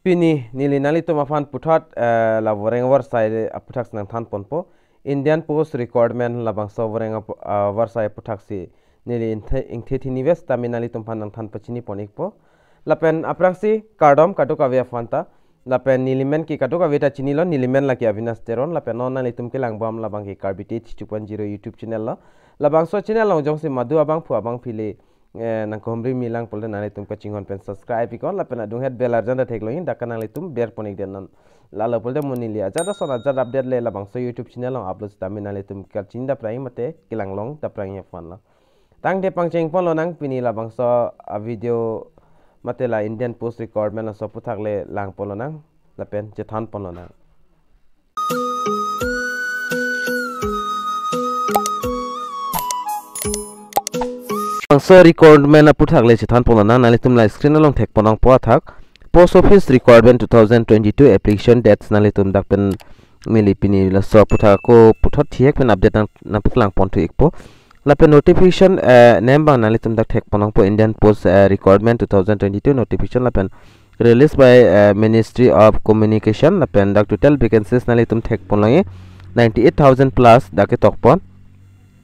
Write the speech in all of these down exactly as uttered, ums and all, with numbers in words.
Pini neli nanglitum aphan puthot, eh, la voreng avarsai aputhak nangthan ponpo. Indian Post Recruitment labangso voreng ap-, ah, avarsai aputhak si neli ingthe, ingthe thini ves tame nanglitum aphan nangthan pachini pon ikpo. Lapen aphrangsi kardom kadokave aphanta. Lapen neli men ke kadokave ta chinilo, neli men lake Avinash Teron, lapen non nanglitum kelang bom labang ke Karbi Tech two point zero YouTube channel lo. Labangso channel along jongsi madu abangphu abangphi le, eh, nangkehumri milang pulote nanglitum kachinghon pen subscribe iknon, lapen adunghet bell arjan ta theklongji, dak ke nanglitum ber pon ikdet non. Lalo pulote mo neli ajat ason ajat update le labangso YouTube channel along upload sitame nanglitum kachinidaprai mate kelanglongdaprai aphan lo. Tangte pangcheng ponlonang pini labangso avideo mate la Indian Post Recruitment laso aputhak le lang ponlonang lapen chethan ponlonang. Labangso recruitment aputhak le chethan ponlonang, nanglitum la screen along thek ponnangpo athak. Post Office Recruitment two thousand twenty-two application dates nanglitum dak pen neli pini laso aputhak ako puthot thihek pen update nang, nangpaklang ponthu ikpo. Lapen notification, eh, name abang nanglitum dak thek ponnangpo Indian Post, eh, Recruitment two thousand twenty-two notification lapen released by, eh, Ministry of Communication, lapen dak total vacancies nanglitum thek ponlongji ninety-eight thousand plus dak ketok pon.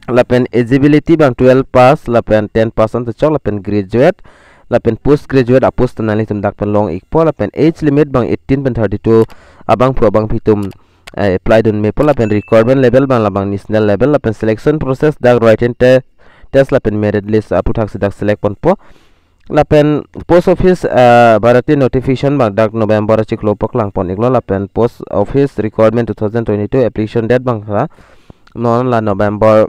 Lapen eligibility abang twelve pass, lapen ten pass an ta chok, lapen graduate, lapen post graduate apost nanglitum dak pen long ikpo, lapen age limit abang eighteen pen thirty-two abangphu abangphi atum, eh, apply dun mepo, lapen requirement level abang labang national level, lapen selection process dak written te-, test lapen merit list aputhak si dak select ponpo. Lapen Post Office, eh, Bharati notification abang dak November achiklo paklang pon iklo, lapen Post Office Recruitment two thousand twenty-two application date abang ha non la November,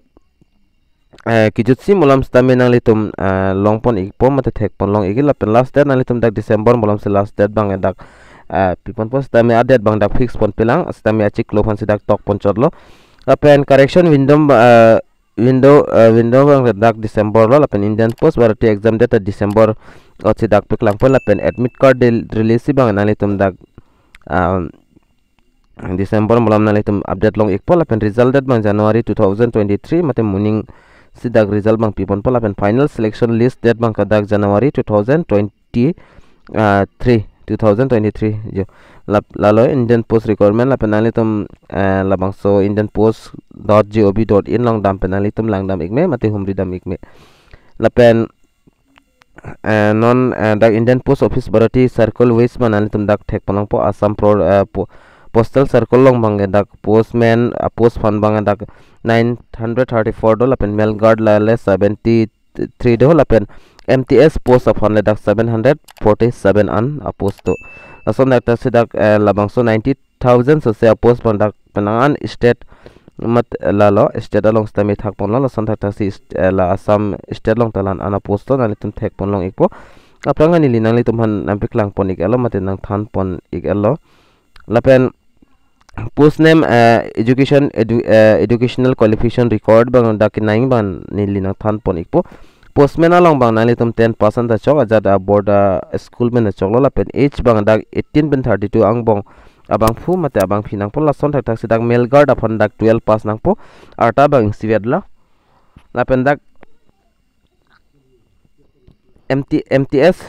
eh, kejutsi malom sitame nanglitum, eh, long pon ikpo mate thek ponlong ikji, lapen last date nanglitum dak December malom si last date abang dak, eh, pi ponpo sitame a-date abang dak fix ponpelang sitame achiklo aphan si dak tok ponchotlo. Lapen correction window, eh, window, eh, window abang dak December lo, lapen Indian Post Bharati exam date ta December ot si dak paklang pon, lapen admit card del-, release abang nanglitum dak, ah, December malom nanglitum update long ikpo, lapen result date abang January two thousand twenty-three mate moning si dak result abang pi ponpo, lapen final selection list date abang ke dak January two thousand twenty, ah, three, two thousand twenty-three jo. Lap-, lalo Indian Post Recruitment, lapen nanglitum, eh, labangso Indian Post dot G O V dot in along dam pen nanglitum lang dam ikme mate humri dam ikme. Lapen, eh, non, eh, dak Indian Post Office Bharati Circle wise abang nanglitum dak thek ponlongpo, Assam Pro, eh, Po-, Postal Circle along abang ke dak postman, ah, post aphan abang ke dak nine hundred thirty-four do, lapen male guard la le seventy-three do, lapen M T S post aphan le dak seven hundred forty-seven an apost do. Lason dak ta si dak, eh, labangso ninety thousand sose apost abang dak penang an state mat, eh, lalo state along sitame thak ponlo, lason thakthak si st-, eh, la Assam state along ta la-an an apost do, nanglitum thek ponlong ikpo. Aphrang neli nanglitum aphan nangpaklang pon ik-etlo mate nangthan pon ik-etlo. Lapen post name, eh, education, edu-, eh, educational qualification required abang dak kenang abang neli nangthan pon ikpo. Postman along abang nanglitum ten pass an ta chok, ajat a-board a-school pen ta choklo, lapen age abang dak eighteen pen thirty-two angbong abangphu mate abangphi nangpo, lason thakthak si dak male guard aphan dak twelve pass nangpo, arta abang ingsivet lo. Lapen dak M T, M T S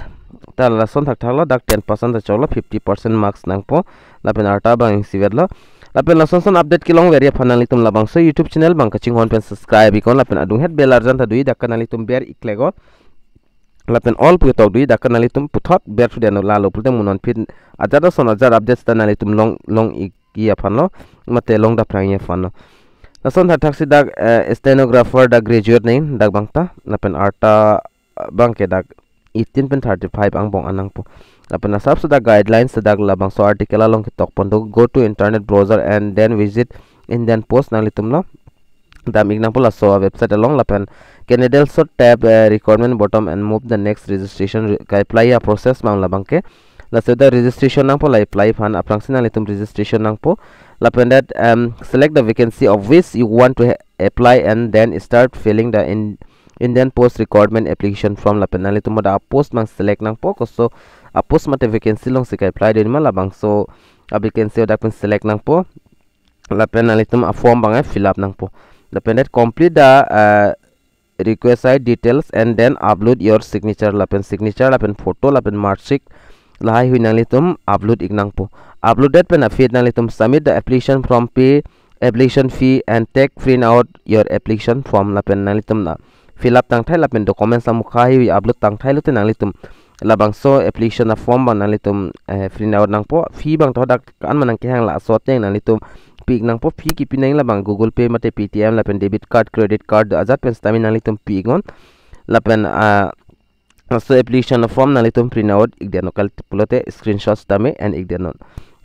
ta lason thakthak lo, dak ten pass an ta choklo, fifty percent marks nangpo, lapen arta abang ingsivet lo. Lapen lason son update kelongver aphan nanglitum labangso YouTube channel abang kachinghon pen subscribe iknon, lapen adunghet bell arjan ta doji, dak ke nanglitum ber ikleknon. Lapen all pu tok doji, dak ke nanglitum puthot berthu det non, lalo pulote mo non phin ajat ason ajat updates ta nanglitum long, long ikji aphan lo, mate longdaprai aphan lo. Lason thakthak si dak, eh, stenographer dak graduate nangji dak abang ta, lapen arta abang ke dak eighteen pen thirty-five angbong an nangpo. Lapen asap si dak guidelines dak labangso article along ketok pon do, go to internet browser and then visit Indian Post nanglitum lo dam ik nangpo laso website along, lapen candidate should tap, eh, recruitment button and move the next registration re-, ke-apply a-process abang labang ke. Laso dak registration nangpo, la apply aphan aphrangsi nanglitum registration nangpo. Lapen that, um, select the vacancy of which you want to ha-, apply and then start filling the in-, Indian Post recruitment application form, lapen nanglitum moda a-post abang select nangpo, koso a-post mate vacancy along si ke-apply dun ma labangso a-vacancy dak pen select nangpo. Lapen nanglitum a-form abang fill up nangpo. Lapen that complete the, uh, requisite details and then upload your signature, lapen signature, lapen photo, lapen mark sheet, lahai hui nanglitum upload ik nangpo. Upload det pen aphi nanglitum submit the application form, pay application fee and take print out your application form lapen nanglitum na fill up tangthai lapen documents amukha hai hui upload tangthai lote nanglitum labangso application a form abang nanglitum, eh, print out nangpo. Fee abang to dak an manang kehang laso ateng nanglitum pi ik nangpo. Fee kipi nangji labang Google Pay mate Paytm lapen debit card, credit card ajat pen sitame nanglitum pi iknon. Lapen, ah, laso application a form nanglitum print out ik det non kali pulote screenshot sitame en ik det non.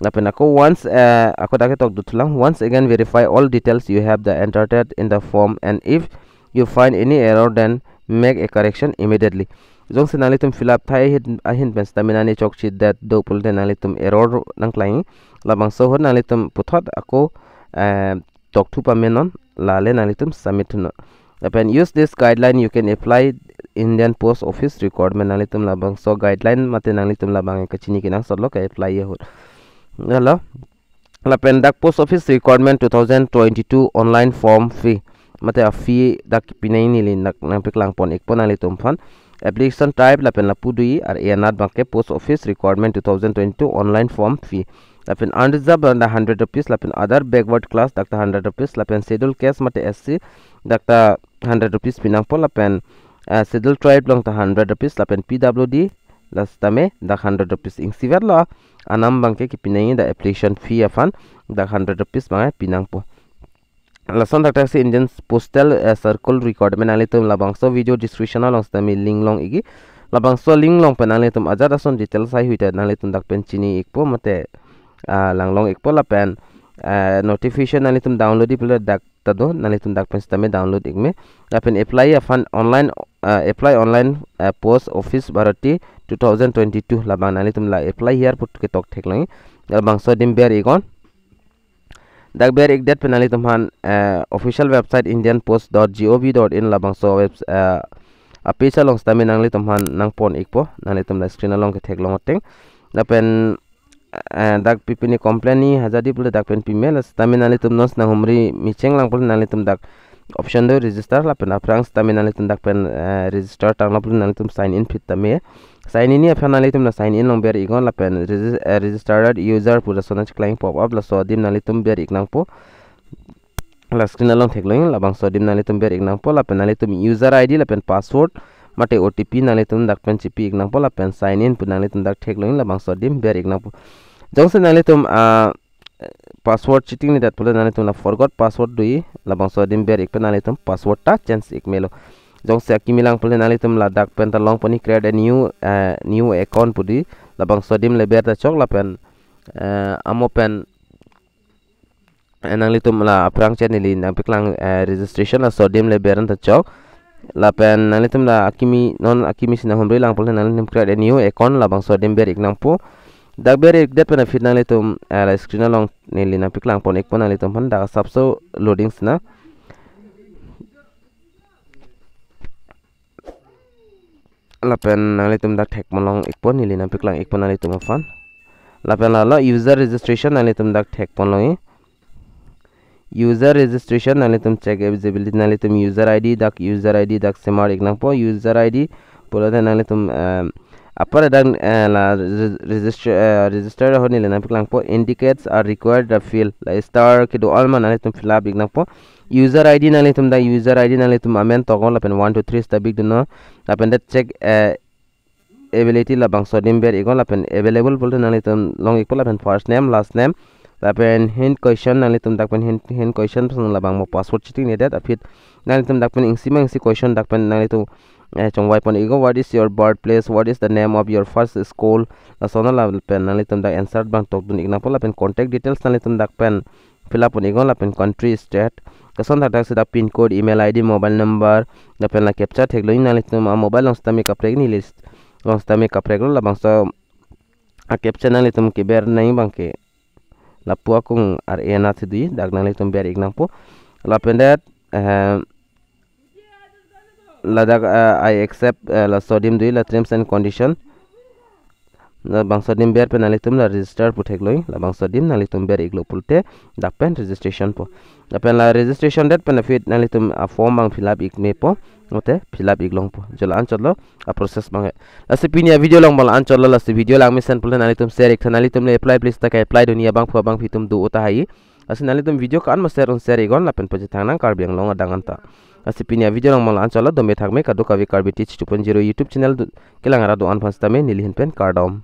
Lapen ako once, eh, ako dak ketok duthulang, "Once again verify all details you have the entered in the form, and if you find any error, then make a correction immediately." Jongsi nanglitum fill up thai ahin, ahin pen sitame nani chokche det do pulote nanglitum error nangklang. Labangso ahut nanglitum puthot ako, eh, tokthu pamenon, lale nanglitum submit thunon. Lapen use this guideline, you can apply Indian Post Office recruitment. Nanglitum labangso guideline mate nanglitum labang kachini kenangsot lo ke-apply ahut. Halo. Lapen dak Post Office Recruitment two thousand twenty-two online form fee mate a fee dak pinai neli nak nangpaklang pon ikpo nanglitum aphan. Application type lapen lapu do-i, ar anat abangke Post Office Recruitment two thousand twenty-two online form fee. Lapen unreserved dak hundred rupees, lapen other backward class dak ta hundred rupees, lapen schedule caste mate S C dak ta hundred rupees pi nangpo, lapen, eh, schedule tribe along ta hundred rupees, lapen P W D la sitame dak hundred rupees. Ingsivet lo anam abangke kipi nangji, dak application fee aphan dak hundred rupees abang pi nangpo. Lason thakthak si Indian Postal, eh, Circle Recruitment, nanglitum labangso video description along sitame link long ikji. Labangso link along pen nanglitum ajat ason details hai hui ta nanglitum dak pen chini ikpo mate, ah, lang long ikpo. Lapen, eh, notification nanglitum download ji pulote dak ta do, nanglitum dak pen sitame download ik me. Lapen apply aphan online, eh, apply online, eh, Post Office Bharati two thousand twenty-two, labang nanglitum la apply here pu ketok theklongji. Labangso adim ber iknon. Dak ber ik det pen nanglitum aphan, eh, official website indian post dot gov dot in, labangso webs-, eh, a page along sitame nanglitum aphan nangpon ikpo, nanglitum la screen along ketheklong ateng. Lapen, eh, dak pi pini complain ni hajat ji pulote dak pen pi me, la sitame nanglitum non si nanghumri mecheng lang pulote nanglitum dak option do register, lapen aphrang sitame nanglitum dak pen, eh, register tanglo pulote nanglitum sign in phit tame. Sign in ji aphan nanglitum la sign in along ber iknon, lapen regis-, eh, registered user pu lason achiklang pop up, laso adim nanglitum ber ik nangpo. La screen along theklongji, labangso adim nanglitum ber ik nangpo, lapen nanglitum user I D lapen password mate O T P nanglitum dak pen chipi ik nangpo, lapen sign in pu nanglitum dak theklongji, labangso adim ber ik nangpo. Jongsi nanglitum, ah, password cheating ni det pulote nanglitum la forgot password do-i, labangso adim ber ik pen nanglitum password ta change ik melo. Jongsi akimi lang pulote nanglitum ladak pen ta long pon-i, create a new, eh, new account pu do-i, labangso adim le ber ta chok, lapen, eh, amo pen, eh, nanglitum la aphrang chet neli nangpaklang, eh, registration, laso adim le ber an ta chok. Lapen nanglitum la akimi, non akimi si nanghumri lang pulote nanglitum create a new account, labangso adim ber ik nangpo. Dak ber ik det pen aphi nanglitum, eh, la screen along neli nangpaklang pon ikpo nanglitum aphan, dak asapso loading sina. Lapen nanglitum dak thek ponlong ikpo, neli nangpaklang ikpo nanglitum aphan. Lapen lalo user registration nanglitum dak thek ponlongji. User registration nanglitum check eligibility, nanglitum user I D dak, user I D dak semar ik nangpo, user I D pulote nanglitum, em, apar dak, eh, la re-, register, eh, register ahut neli nangpaklangpo, indicates are required the field, la star kedo-an ma nanglitum fill up ik nangpo. User I D nanglitum dak, user I D nanglitum amen toknon lapen one two three sita big donon, lapen dak check, eh, ability labangso adim ber iknon, lapen available pulote nanglitum long ikpo, lapen first name, last name, lapen hini question nanglitum dak pen hini, hini question pen labang mo password cheating ni det aphi nanglitum dak pen isi ma isi question dak pen nanglitum, eh, chongvai pon iknon, what is your birthplace, what is the name of your first school, lason lapen nanglitum dak answer abang tokdun ik nangpo, lapen contact details nanglitum dak pen fill up pon iknon, lapen country, state, lason thakthak si dak pin code, email I D, mobile number, lapen la captcha theklongji, nanglitum a mobile along sitame kaprek, neli along sitame kapreklo, labangso a captcha nanglitum keber nangji abangke lapu akung ar anat si do-i, dak nanglitum ber ik nangpo. Lapen det, eh, ladak, eh, I accept, eh, laso adim do-i, la terms and condition. labangso adim ber pen nanglitum la register pu theklong, labangso adim nanglitum ber iklo pulote dak pen registration po. Lapen la registration det pen aphi nanglitum a form abang fill up ik mepo, mate fill up ik longpo. Jo la-anchotlo a process abang he. Lasi pini a video along abang la-anchotlo, lasi video lang mesen pulote nanglitum share ik tha, nanglitum le apply please ta ke apply dun-i abangphu abangphi atum do tahai. Lasi nanglitum video ko-an ma share un share iknon lapen pachethang nang Karbi Anglong adang anta. Lasi pini a video along abang la-anchotlo, dome thakme kadokave Karbi Teach two point zero YouTube channel do, kelang arat do-an aphan sitame neli ahin pen kardom.